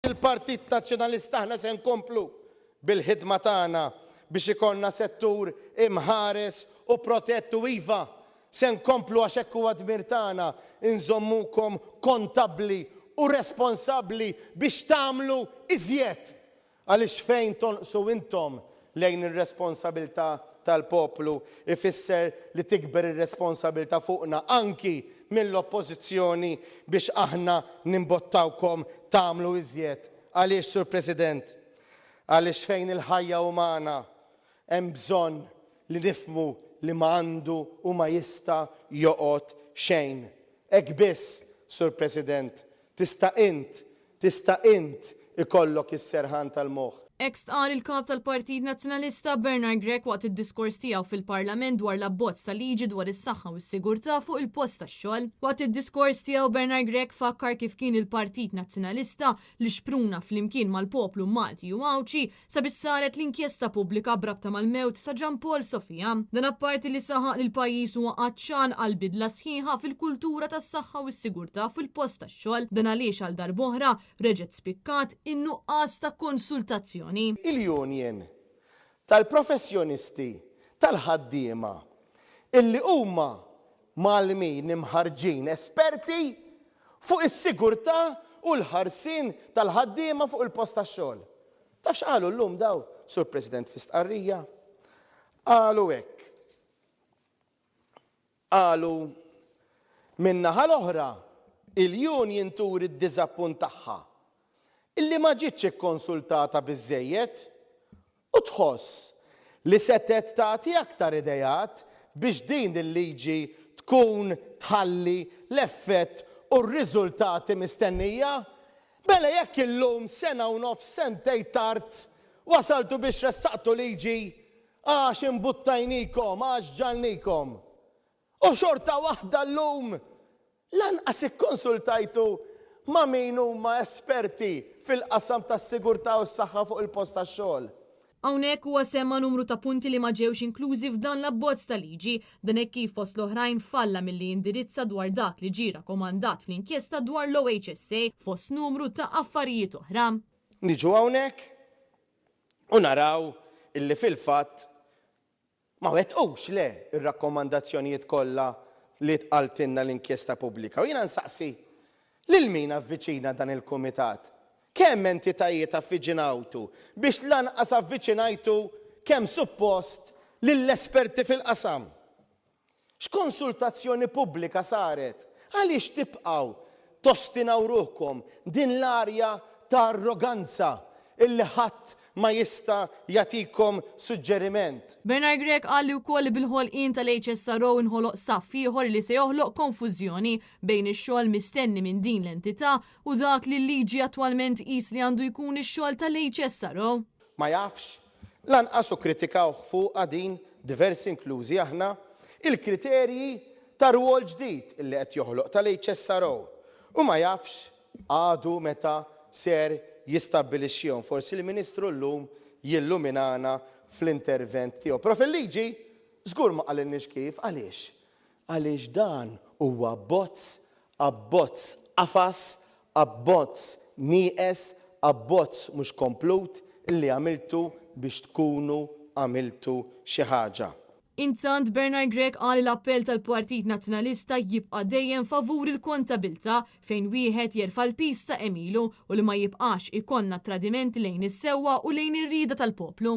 Il-Partit Nazzjonalista aħna se nkomplu bil-ħidma tagħna biex ikollna settur imħares u protett u iva, se nkomplu għax hekk huwa dmir tagħna nżommukom kontabbli u responsabbli biex tagħmlu iżjed Għaliex fejn tonqsu intom lejn ir-responsabilità tal-poplu ifisser li tikber ir-responsabilità fuqna anki mill-Oppożizzjoni biex aħna nimbottawkom tagħmlu iżjed. Għaliex, Sur President? Għaliex fejn il-ħajja umana hemm bżonn li nifhmu li ma għandu u ma jista' joqgħod xejn. Hekk biss, Sur President, tista' int Tista' int ikollok is-serħan tal-moħħ. Hekk stqarr il-Kap tal-Partit Nazzjonalista Bernard Grech waqt id-diskors tiegħu fil-Parlament dwar l-abbozz ta' liġi dwar is-saħħa u s-sigurtà fuq il-post tax-xogħol. Waqt id-diskors tiegħu Bernard Grech fakkar kif kien il-Partit Nazzjonalista li xpruna flimkien mal-poplu Malti u Għawdxi sabiex saret l-inkjesta pubblika b'rabta mal-mewt ta' Jean Paul Sofia. Dan apparti li saħaq li l-pajjiż huwa għatxan għal bidla sħiħa fil-kultura tas-saħħa u s-sigurtà fil-post tax-xogħol. Dan għaliex għal darb'oħra reġgħet spikkat in-nuqqas ta' konsultazzjoni. Il-Union tal-Professjonisti tal-Ħaddiema illi huma mgħallmin imħarrġin esperti fuq is-sigurtà u l-ħarsien tal-ħaddiema fuq il-post tax-xogħol. Taf x'qalu llum daw, Sur President, fi stqarrija? Qalu hekk. Qalu, Min-naħa l-oħra, il-union turi d-diżappunt tagħha illi ma ġietx ikkonsultata biżżejjed u tħoss li setgħet tagħti aktar ideat biex din il-liġi tkun tħalli l-effett u r-riżultati mistennija. Mela jekk illum sena u nofs sentejn tard wasaltu biex ressaqtu liġi għax imbuttajnikom, għax ġagħalnikom. U xorta waħda llum lanqas ikkonsultajtu ma' min huma esperti fil-qasam tas-sigurtà u s-saħħa fuq il-post tax-xogħol. Hawnhekk huwa semma numru ta' punti li ma ġewx inklużi f'dan l-abbozz ta' liġi. Dan hekk kif fost l-oħrajn falla milli jindirizza dwar dak li ġie rakomandat fl-inkjesta dwar l-OHSA fost numru ta' affarijiet oħra. Niġu hawnhekk u naraw illi fil-fatt Ma wettqux, le, ir-rakkomandazzjonijiet kollha li qaltilna l-inkjesta pubblika. U jiena nsaqsi, lil min avviċina dan il-kumitat? Kemm entitajiet avviċinawtu biex lanqas avviċinajtu kemm suppost lill-esperti fil-qasam? X'konsultazzjoni pubblika saret? Għaliex tibqgħu tostinaw ruħkom din l-arja ta' arroganza illi ħadd ma jista' jagħtikom suġġeriment? Bernard Grech qal li wkoll li bil-ħolqien tal-HSRO inħoloq saff ieħor li se joħloq konfużjoni bejn ix-xogħol mistenni minn din l-entità u dak li l-liġi attwalment tqis li għandu jkun ix-xogħol tal-HSRO. Ma jafx Lanqas u kkritikawh fuqha din diversi inklużi aħna, il-kriterji ta' rwol ġdid illi qed joħloq tal-HSRO u ma jafx għadu meta ser jistabbilixxihom. Forsi l-Ministru llum jilluminana fl-intervent tiegħu. Però fil-liġi żgur ma qalilniex kif. Għaliex? Għaliex dan huwa abbozz, abbozz qafas, abbozz nieqes, abbozz mhux komplut li għamiltu biex tkunu għamiltu xi ħaġa. Intant, Bernard Grech qal li l-appell tal-Partit Nazzjonalista jibqa' dejjem favur il-kontabilità fejn wieħed jerfa' l-piż ta' għemilu u li ma jibqax ikollna tradimenti lejn is-sewwa u lejn ir-rieda tal-poplu.